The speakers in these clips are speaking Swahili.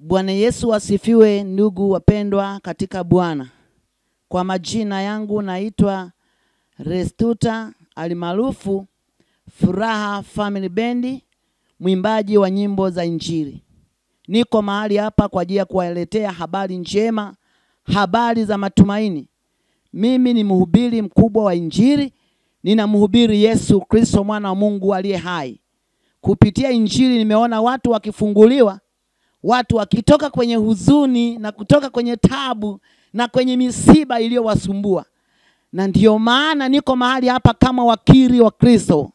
Bwana Yesu asifiwe, ndugu wapendwa katika Bwana. Kwa majina yangu naitwa Restuta almaarufu Furaha Family Band, mwimbaji wa nyimbo za Injili. Niko mahali hapa kwa ajili ya kuwaletea habari njema, habari za matumaini. Mimi ni mhubiri mkubwa wa Injili, ninamhubiri Yesu Kristo mwana wa Mungu aliye hai. Kupitia Injili nimeona watu wakifunguliwa, watu wakitoka kwenye huzuni na kutoka kwenye tabu na kwenye misiba iliyowasumbua. Na ndiyo maana niko mahali hapa kama wakili wa Kristo.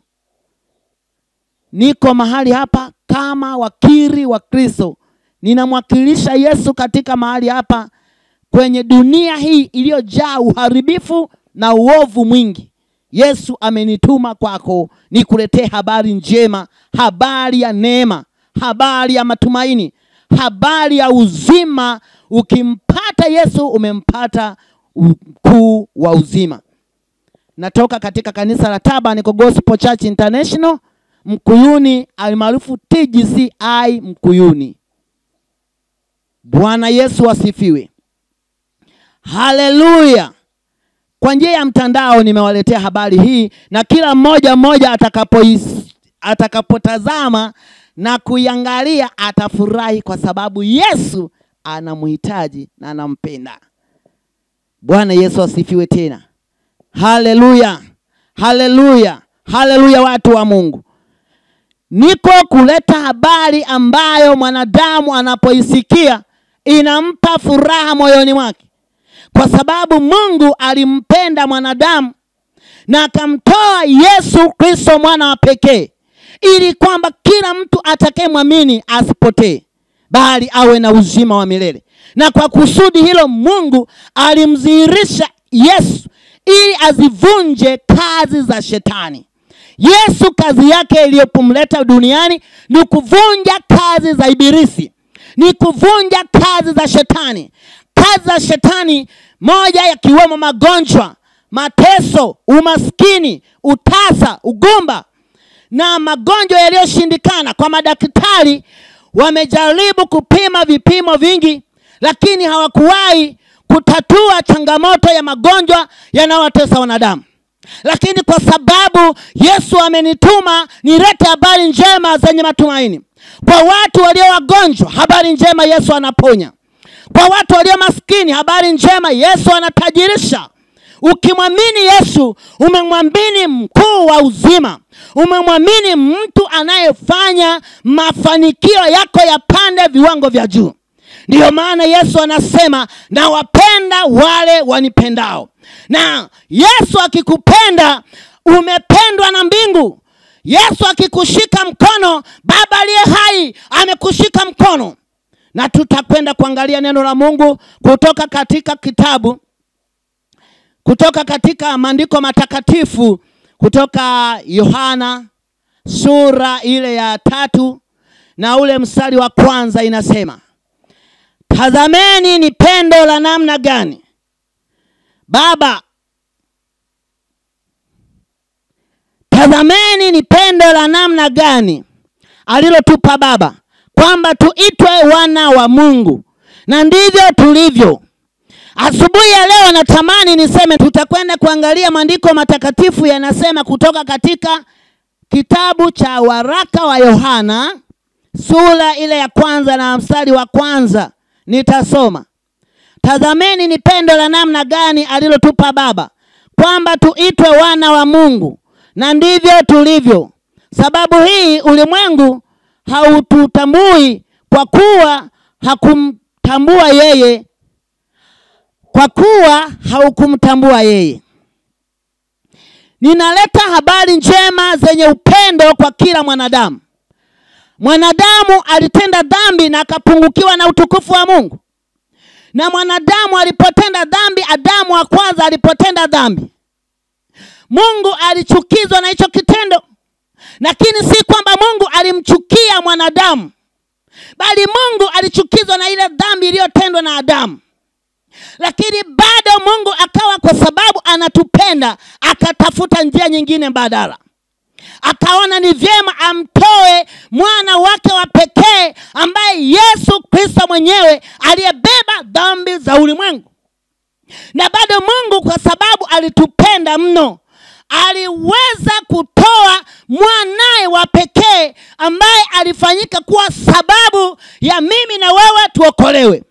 Niko mahali hapa kama wakili wa Kristo. Ninamwakilisha Yesu katika mahali hapa kwenye dunia hii iliyojaa uharibifu na uovu mwingi. Yesu amenituma kwako nikuletee habari njema, habari ya neema, habari ya matumaini, habari ya uzima. Ukimpata Yesu umempata mkuu wa uzima. Natoka katika kanisa la Tabernacle Gospel Church International Mkuyuni, almaarufu TGCI Mkuyuni. Bwana Yesu asifiwe. Haleluya. Kwa njia ya mtandao nimewaletea habari hii, na kila mmoja mmoja atakapotazama na kuiangalia atafurahi, kwa sababu Yesu anamhitaji na anampenda. Bwana Yesu asifiwe tena. Haleluya. Haleluya. Haleluya watu wa Mungu. Niko kuleta habari ambayo mwanadamu anapoisikia inampa furaha moyoni mwake. Kwa sababu Mungu alimpenda mwanadamu na akamtoa Yesu Kristo mwana wa pekee, ili kwamba kila mtu atakayemwamini asipotee, bali awe na uzima wa milele. Na kwa kusudi hilo Mungu alimdhihirisha Yesu ili azivunje kazi za shetani. Yesu kazi yake iliyopomleta duniani ni kuvunja kazi za ibilisi, ni kuvunja kazi za shetani. Kazi za shetani moja yakiwemo magonjwa, mateso, umaskini, utasa, ugumba na magonjwa yaliyoshindikana. Kwa madaktari wamejaribu kupima vipimo vingi, lakini hawakuwahi kutatua changamoto ya magonjwa yanayowatesa wanadamu. Lakini kwa sababu Yesu amenituma nilete habari njema zenye matumaini kwa watu walio wagonjwa, habari njema Yesu anaponya. Kwa watu walio maskini, habari njema Yesu anatajirisha. Ukimwamini Yesu, umemwamini mkuu wa uzima, umemwamini mtu anayefanya mafanikio yako yapande viwango vya juu. Ndiyo maana Yesu anasema, nawapenda wale wanipendao. Na Yesu akikupenda, umependwa na mbingu. Yesu akikushika mkono, Baba aliye hai amekushika mkono. Na tutakwenda kuangalia neno la Mungu kutoka katika kitabu, kutoka katika maandiko matakatifu, kutoka Yohana sura ile ya 3 na ule mstari wa kwanza. Inasema, tazameni ni pendo la namna gani Baba, tazameni ni pendo la namna gani alilotupa Baba, kwamba tuitwe wana wa Mungu, na ndivyo tulivyo. Asubuhi ya leo natamani niseme tutakwenda kuangalia maandiko matakatifu yanasema kutoka katika kitabu cha waraka wa Yohana sura ile ya kwanza na mstari wa kwanza. Nitasoma. Tazameni ni pendo la namna gani alilotupa Baba, kwamba tuitwe wana wa Mungu, na ndivyo tulivyo. Sababu hii ulimwengu haututambui, kwa kuwa hakumtambua yeye, kwa kuwa haukumtambua yeye. Ninaleta habari njema zenye upendo kwa kila mwanadamu. Mwanadamu alitenda dhambi na akapungukiwa na utukufu wa Mungu. Na mwanadamu alipotenda dhambi, Adamu wa kwanza alipotenda dhambi, Mungu alichukizwa na hicho kitendo. Lakini si kwamba Mungu alimchukia mwanadamu, bali Mungu alichukizwa na ile dhambi iliyotendwa na Adamu. Lakini bado Mungu akawa, kwa sababu anatupenda, akatafuta njia nyingine mbadala. Akaona ni vyema amtoe mwana wake wa pekee, ambaye Yesu Kristo mwenyewe aliyebeba dhambi za ulimwengu. Na bado Mungu, kwa sababu alitupenda mno, aliweza kutoa mwanae wa pekee ambaye alifanyika kuwa sababu ya mimi na wewe tuokolewe.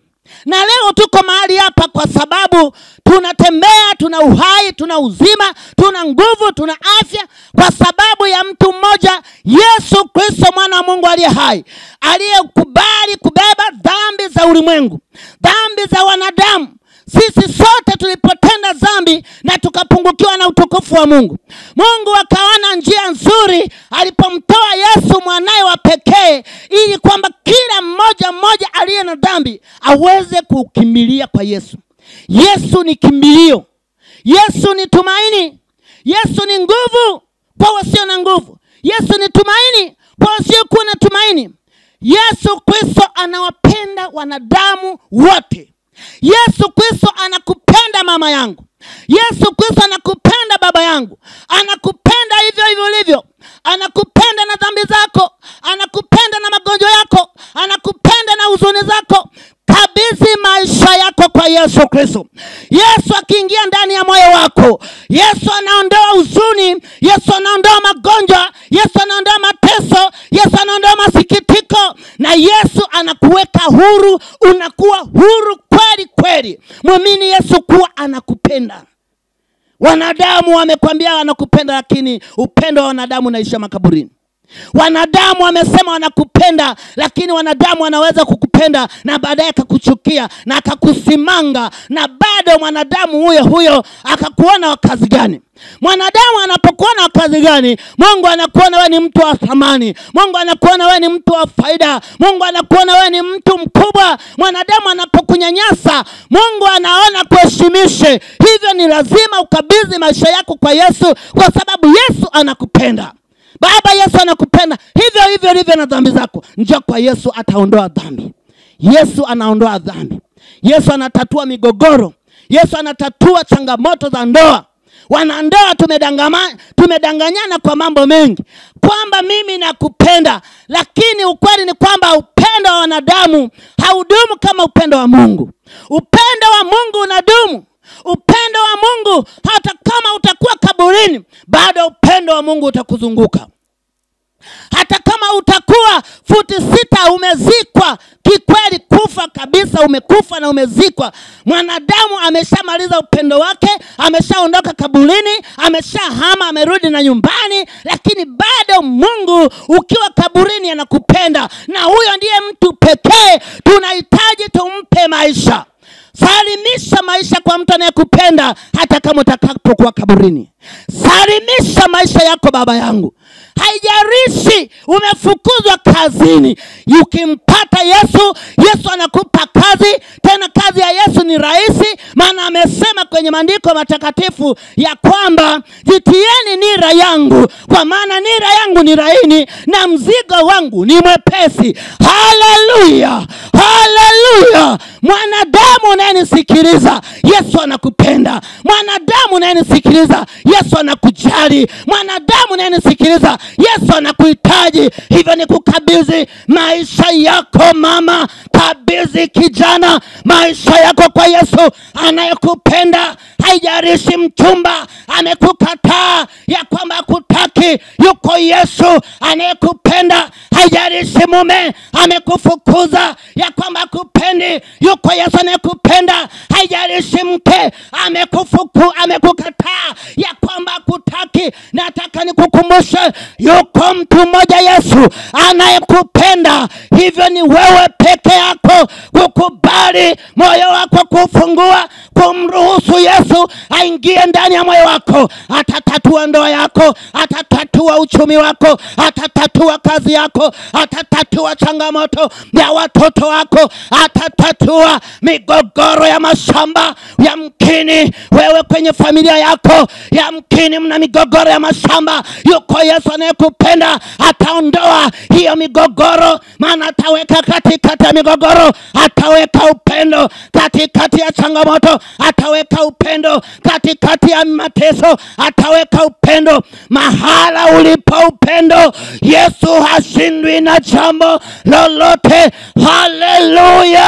Na leo tuko mahali hapa kwa sababu tunatembea, tuna uhai, tuna uzima, tuna nguvu, tuna afya, kwa sababu ya mtu mmoja, Yesu Kristo mwana wa Mungu aliye hai, aliyekubali kubeba dhambi za ulimwengu, dhambi za wanadamu. Sisi sote tulipotenda dhambi na tukapungukiwa na utukufu wa Mungu. Mungu akaona njia nzuri alipomtoa Yesu mwanae wa pekee, ili kwamba kila mmoja mmoja aliye na dhambi aweze kukimbilia kwa Yesu. Yesu ni kimbilio. Yesu ni tumaini. Yesu ni nguvu kwa wasio na nguvu. Yesu ni tumaini kwa wasiokuwa na tumaini. Yesu Kristo anawapenda wanadamu wote. Yesu Kristo anakupenda mama yangu. Yesu Kristo anakupenda baba yangu. Anakupenda hivyo hivyo ulivyo. Anakupenda na dhambi zako. Anakupenda na magonjwa yako. Anakupenda na huzuni zako. Kabidhi maisha yako kwa Yesu Kristo. Yesu akiingia ndani ya moyo wako, Yesu anaondoa huzuni, Yesu anaondoa magonjwa, Yesu anaondoa mateso, Yesu anaondoa masikitiko, na Yesu anakuweka huru. Unakuwa huru kweli kweli. Muamini Yesu kuwa anakupenda. Wanadamu wamekwambia wanakupenda, lakini upendo wa wanadamu unaisha makaburini. Wanadamu wamesema wanakupenda, lakini wanadamu wanaweza kukupenda na baadaye akakuchukia na akakusimanga, na bado mwanadamu huyo huyo akakuona wa kazi gani. Mwanadamu anapokuona wa kazi gani, Mungu anakuona wewe ni mtu wa thamani. Mungu anakuona wewe ni mtu wa faida. Mungu anakuona wewe ni mtu mkubwa. Mwanadamu anapokunyanyasa, Mungu anaona kuheshimishe. Hivyo ni lazima ukabidhi maisha yako kwa Yesu, kwa sababu Yesu anakupenda. Baba, Yesu anakupenda hivyo hivyo ulivyo na dhambi zako. Njoo kwa Yesu, ataondoa dhambi. Yesu anaondoa dhambi. Yesu anatatua migogoro. Yesu anatatua changamoto za ndoa. Wanandoa tumedanganyana kwa mambo mengi, kwamba mimi nakupenda, lakini ukweli ni kwamba upendo wa wanadamu haudumu kama upendo wa Mungu. Upendo wa Mungu unadumu. Upendo wa Mungu, hata kama utakuwa kaburini, bado upendo wa Mungu utakuzunguka. Hata kama utakuwa futi 6 umezikwa, kikweli kufa kabisa, umekufa na umezikwa. Mwanadamu ameshamaliza upendo wake, ameshaondoka kaburini, ameshahama, amerudi na nyumbani, lakini bado Mungu ukiwa kaburini anakupenda. Na huyo ndiye mtu pekee tunahitaji tumpe maisha. Salimisha maisha kwa mtu anayekupenda hata kama utakapokuwa kaburini. Salimisha maisha yako baba yangu. Haijalishi umefukuzwa kazini, ukimpata Yesu, Yesu anakupa kazi. Tena kazi ya Yesu ni rahisi, maana amesema kwenye maandiko matakatifu ya kwamba jitieni nira yangu, kwa maana nira yangu ni laini na mzigo wangu ni mwepesi. Haleluya, haleluya. Mwanadamu unayenisikiliza, Yesu anakupenda. Mwanadamu unayenisikiliza, Yesu anakujali. Mwanadamu unayenisikiliza, Yesu anakuhitaji. Hivyo ni kukabidhi maisha yako mama, kabidhi kijana maisha yako kwa Yesu anayekupenda. Haijalishi mchumba amekukataa ya kwamba hakutaki, yuko Yesu anayekupenda. Haijalishi mume amekufukuza ya kwamba hakupendi, yuko Yesu anayekupenda. Haijalishi mke amekukataa ya kwamba hakutaki, nataka nikukumbushe yuko mtu mmoja Yesu anayekupenda. Hivyo ni wewe peke yako kukubali moyo wako kufungua, kumruhusu Yesu aingie ndani ya moyo wako. Atatatua ndoa yako, atatatua uchumi wako, atatatua kazi yako, atatatua changamoto ya watoto wako, atatatua migogoro ya mashamba. Yamkini wewe kwenye familia yako, yamkini mna migogoro ya mashamba, yuko Yesu anayekupenda, ataondoa hiyo migogoro. Maana ataweka katikati ya migogoro, ataweka upendo katikati ya changamoto, ataweka upendo katikati ya mateso, ataweka upendo mahala ulipo upendo. Yesu hashindwi na jambo lolote. Haleluya!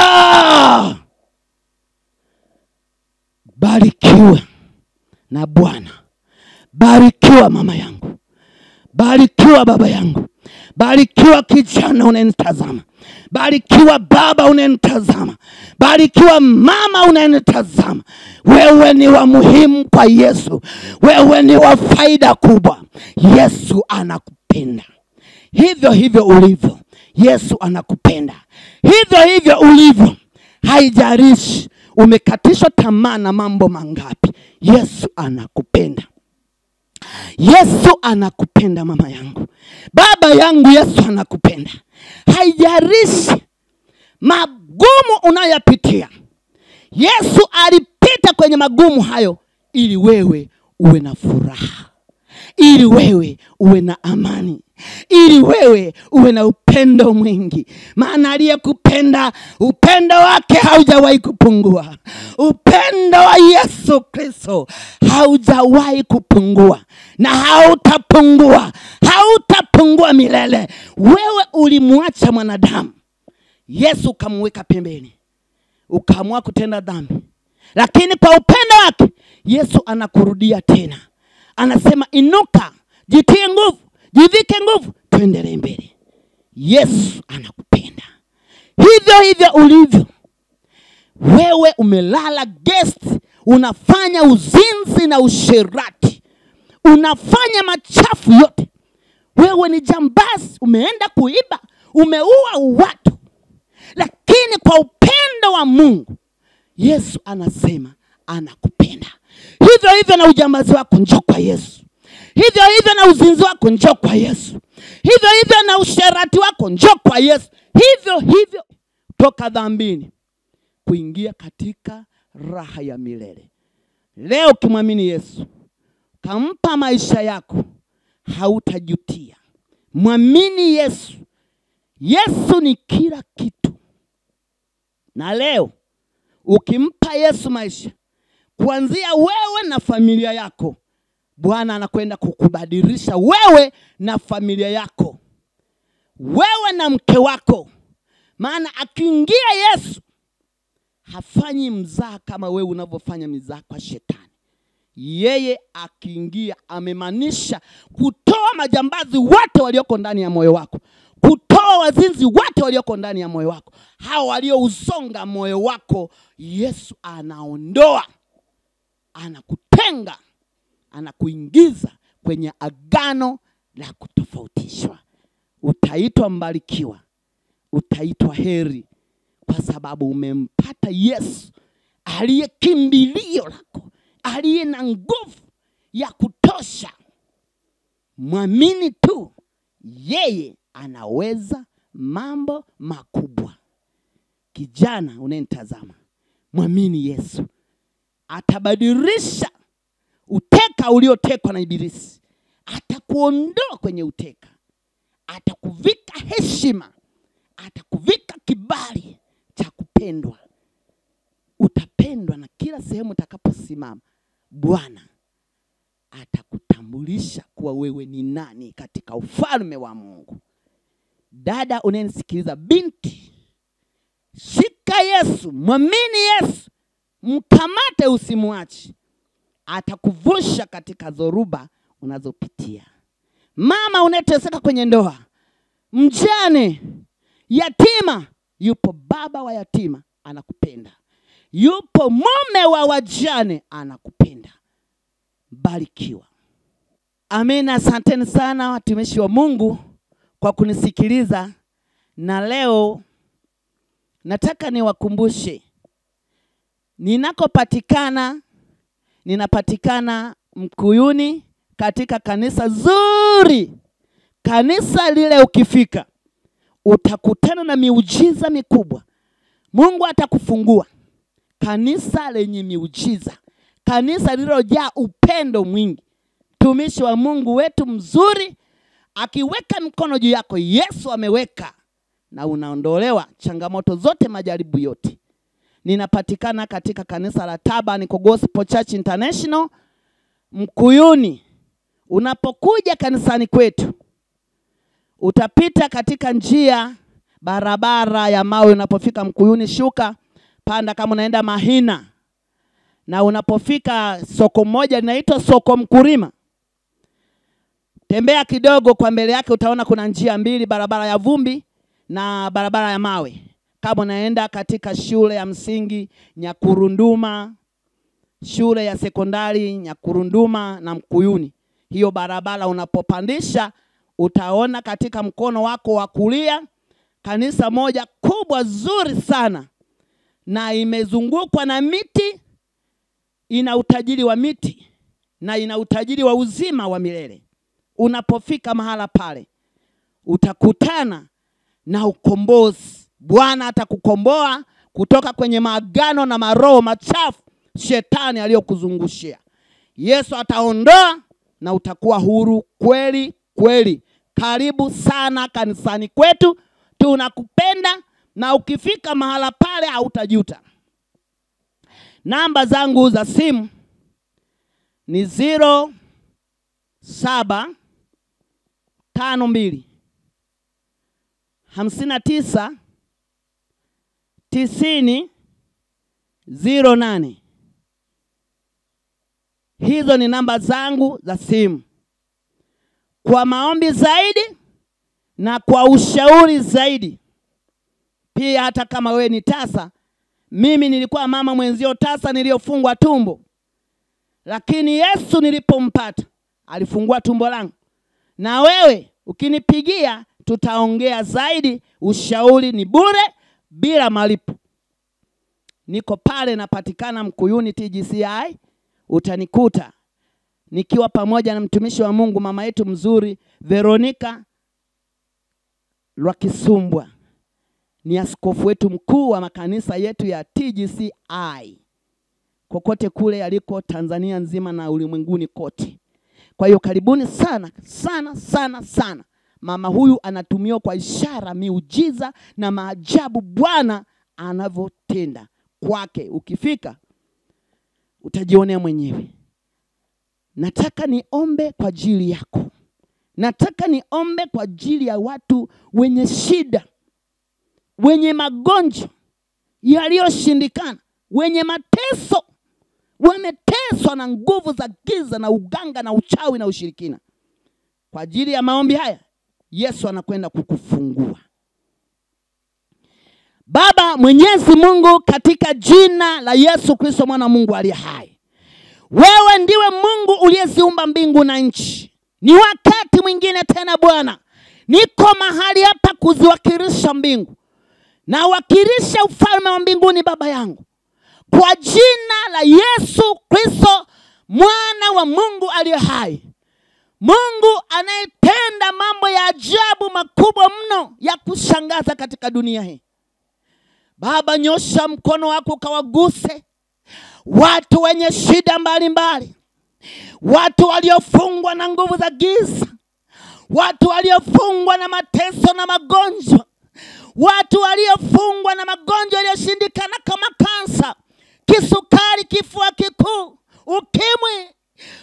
Barikiwa na Bwana. Barikiwa mama yangu, barikiwa baba yangu, barikiwa kijana unanitazama, barikiwa baba unanitazama, barikiwa mama unanitazama. Wewe ni wa muhimu kwa Yesu, wewe ni wa faida kubwa. Yesu anakupenda hivyo hivyo ulivyo. Yesu anakupenda hivyo hivyo ulivyo. Haijalishi umekatishwa tamaa na mambo mangapi, Yesu anakupenda. Yesu anakupenda mama yangu, baba yangu, Yesu anakupenda. Haijalishi magumu unayopitia, Yesu alipita kwenye magumu hayo ili wewe uwe na furaha, ili wewe uwe na amani, ili wewe uwe na upendo mwingi. Maana aliyekupenda, upendo wake haujawahi kupungua. Upendo wa Yesu Kristo haujawahi kupungua na hautapungua, hautapungua milele. Wewe ulimwacha mwanadamu, Yesu ukamweka pembeni, ukaamua kutenda dhambi, lakini kwa upendo wake Yesu anakurudia tena. Anasema inuka, jitie nguvu, jivike nguvu, tuendelee mbele. Yesu anakupenda hivyo hivyo ulivyo. Wewe umelala guest, unafanya uzinzi na usherati, unafanya machafu yote. Wewe ni jambazi, umeenda kuiba, umeua watu. Lakini kwa upendo wa Mungu, Yesu anasema anakupenda. Hivyo hivyo na ujambazi wako, njoo kwa Yesu. Hivyo hivyo na uzinzi wako, njoo kwa Yesu. Hivyo hivyo na usherati wako, njoo kwa Yesu. Hivyo hivyo toka dhambini kuingia katika raha ya milele. Leo ukimwamini Yesu, kampa maisha yako, hautajutia. Mwamini Yesu. Yesu ni kila kitu. Na leo ukimpa Yesu maisha, kuanzia wewe na familia yako, Bwana anakwenda kukubadilisha wewe na familia yako, wewe na mke wako. Maana akiingia Yesu hafanyi mzaha kama wewe unavyofanya mzaha kwa shetani. Yeye akiingia amemaanisha kutoa majambazi wote walioko ndani ya moyo wako, kutoa wazinzi wote walioko ndani ya moyo wako, hao waliousonga moyo wako. Yesu anaondoa, anakutenga, anakuingiza kwenye agano la kutofautishwa. Utaitwa mbarikiwa, utaitwa heri, kwa sababu umempata Yesu aliye kimbilio lako, aliye na nguvu ya kutosha. Mwamini tu, yeye anaweza mambo makubwa. Kijana unayemtazama, mwamini Yesu, atabadilisha uteka uliotekwa na ibilisi, atakuondoa kwenye uteka, atakuvika heshima, atakuvika kibali cha kupendwa. Utapendwa na kila sehemu utakaposimama. Bwana atakutambulisha kuwa wewe ni nani katika ufalme wa Mungu. Dada unayenisikiliza, binti, shika Yesu, mwamini Yesu, mkamate, usimwache. Atakuvusha katika dhoruba unazopitia. Mama unayeteseka kwenye ndoa, mjane, yatima, yupo baba wa yatima anakupenda. Yupo mume wa wajane anakupenda. Barikiwa. Amina. Asanteni sana watumishi wa Mungu kwa kunisikiliza. Na leo nataka niwakumbushe ninakopatikana. Ninapatikana Mkuyuni katika kanisa zuri. Kanisa lile ukifika utakutana na miujiza mikubwa. Mungu atakufungua. Kanisa lenye miujiza, kanisa lililojaa upendo mwingi. Mtumishi wa Mungu wetu mzuri akiweka mkono juu yako, Yesu ameweka, na unaondolewa changamoto zote, majaribu yote. Ninapatikana katika kanisa la Tabernacle Gospel Church International Mkuyuni. Unapokuja kanisani kwetu utapita katika njia barabara ya mawe. Unapofika Mkuyuni shuka, panda kama unaenda Mahina, na unapofika soko moja linaitwa Soko Mkurima, tembea kidogo kwa mbele yake utaona kuna njia mbili, barabara ya vumbi na barabara ya mawe. Kama unaenda katika shule ya msingi Nyakurunduma, shule ya sekondari Nyakurunduma na Mkuyuni, hiyo barabara unapopandisha utaona katika mkono wako wa kulia kanisa moja kubwa zuri sana, na imezungukwa na miti. Ina utajiri wa miti na ina utajiri wa uzima wa milele. Unapofika mahala pale utakutana na ukombozi. Bwana atakukomboa kutoka kwenye maagano na maroho machafu shetani aliyokuzungushia. Yesu ataondoa na utakuwa huru kweli kweli. Karibu sana kanisani kwetu, tunakupenda, na ukifika mahala pale hautajuta. Namba zangu za simu ni 0752 59 90 08. Hizo ni namba zangu za simu. Kwa maombi zaidi na kwa ushauri zaidi, pia hata kama wewe ni tasa, mimi nilikuwa mama mwenzio tasa niliyofungwa tumbo, lakini Yesu nilipompata alifungua tumbo langu. Na wewe ukinipigia tutaongea zaidi. Ushauri ni bure bila malipo. Niko pale napatikana Mkuyuni TGCI, utanikuta nikiwa pamoja na mtumishi wa Mungu mama yetu mzuri Veronica Lwakisumbwa. Ni askofu wetu mkuu wa makanisa yetu ya TGCI kokote kule aliko Tanzania nzima na ulimwenguni kote. Kwa hiyo karibuni sana sana sana sana. Mama huyu anatumiwa kwa ishara, miujiza na maajabu Bwana anavyotenda kwake. Ukifika utajionea mwenyewe. Nataka niombe kwa ajili yako. Nataka niombe kwa ajili ya watu wenye shida, wenye magonjwa yaliyoshindikana, wenye mateso, wameteswa na nguvu za giza na uganga na uchawi na ushirikina. Kwa ajili ya maombi haya Yesu anakwenda kukufungua. Baba Mwenyezi Mungu, katika jina la Yesu Kristo mwana Mungu aliye hai, wewe ndiwe Mungu uliyeziumba mbingu na nchi. Ni wakati mwingine tena Bwana, niko mahali hapa kuziwakilisha mbingu, na wakilisha ufalme wa mbinguni Baba yangu, kwa jina la Yesu Kristo mwana wa Mungu aliye hai, Mungu anayetenda mambo ya ajabu makubwa mno ya kushangaza katika dunia hii. Baba, nyosha mkono wako ukawaguse watu wenye shida mbalimbali, watu waliofungwa na nguvu za giza, watu waliofungwa na mateso na magonjwa, watu waliofungwa na magonjwa yaliyoshindikana kama kansa, kisukari, kifua kikuu, ukimwi.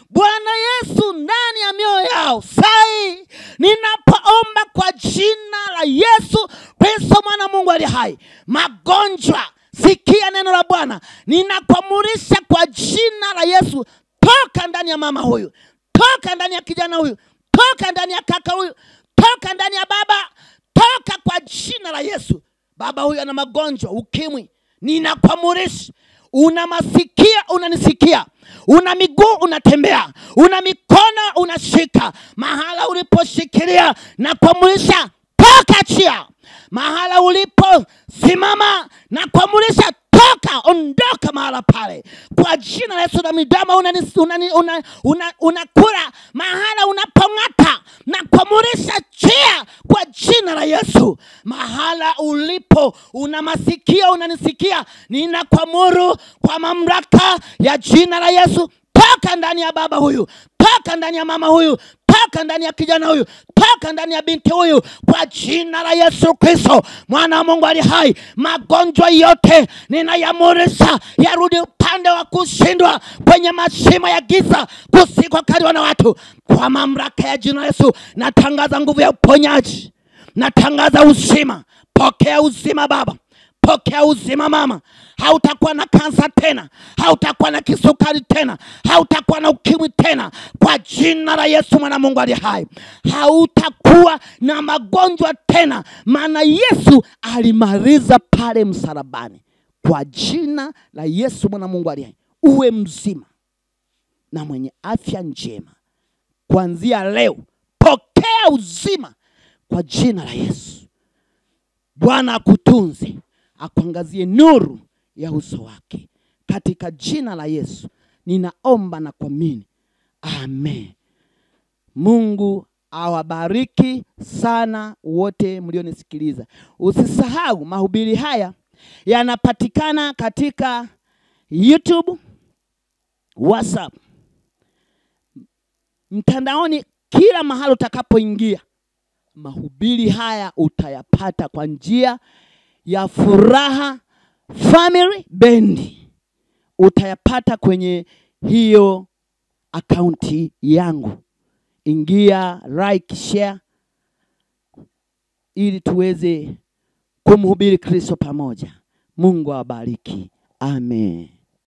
Bwana Yesu, ndani ya mioyo yao sai ninapoomba kwa jina la Yesu Kristo mwana Mungu aliye hai, magonjwa, sikia neno la Bwana. Ninakuamurisha kwa jina la Yesu, toka ndani ya mama huyu, toka ndani ya kijana huyu, toka ndani ya kaka huyu, toka ndani ya baba, toka kwa jina la Yesu. Baba huyu ana magonjwa ukimwi, ninakuamurisha. Una masikia unanisikia, una miguu unatembea, una mikono unashika, mahala uliposhikilia na kuamurisha toka, chia. Mahala ulipo simama na kuamurisha toka, ondoka mahala pale kwa jina la Yesu. Na midama unakula mahala unapongata na kuamurisha chia kwa jina la Yesu. Mahala ulipo una masikio unanisikia, ninakuamuru kwa mamlaka ya jina la Yesu, toka ndani ya baba huyu, toka ndani ya mama huyu, toka toka ndani ya kijana huyu, toka ndani ya binti huyu, kwa jina la Yesu Kristo mwana wa Mungu ali hai. Magonjwa yote ninayamurisha yarudi upande wa kushindwa, kwenye mashimo ya giza kusikokaliwa na watu. Kwa mamlaka ya jina la Yesu natangaza nguvu ya uponyaji, natangaza uzima. Pokea uzima baba, pokea uzima mama. Hautakuwa na kansa tena, hautakuwa na kisukari tena, hautakuwa na ukimwi tena, kwa jina la Yesu mwana Mungu aliye hai. Hautakuwa na magonjwa tena, maana Yesu alimaliza pale msalabani. Kwa jina la Yesu mwana Mungu aliye hai, uwe mzima na mwenye afya njema kuanzia leo. Pokea uzima kwa jina la Yesu. Bwana akutunze, akuangazie nuru ya uso wake. Katika jina la Yesu ninaomba na kuamini, amen. Mungu awabariki sana wote mlionisikiliza. Usisahau mahubiri haya yanapatikana katika YouTube, WhatsApp, mtandaoni, kila mahali utakapoingia mahubiri haya utayapata kwa njia ya Furaha Family Band. Utayapata kwenye hiyo akaunti yangu. Ingia, like, share, ili tuweze kumhubiri Kristo pamoja. Mungu awabariki. Amen.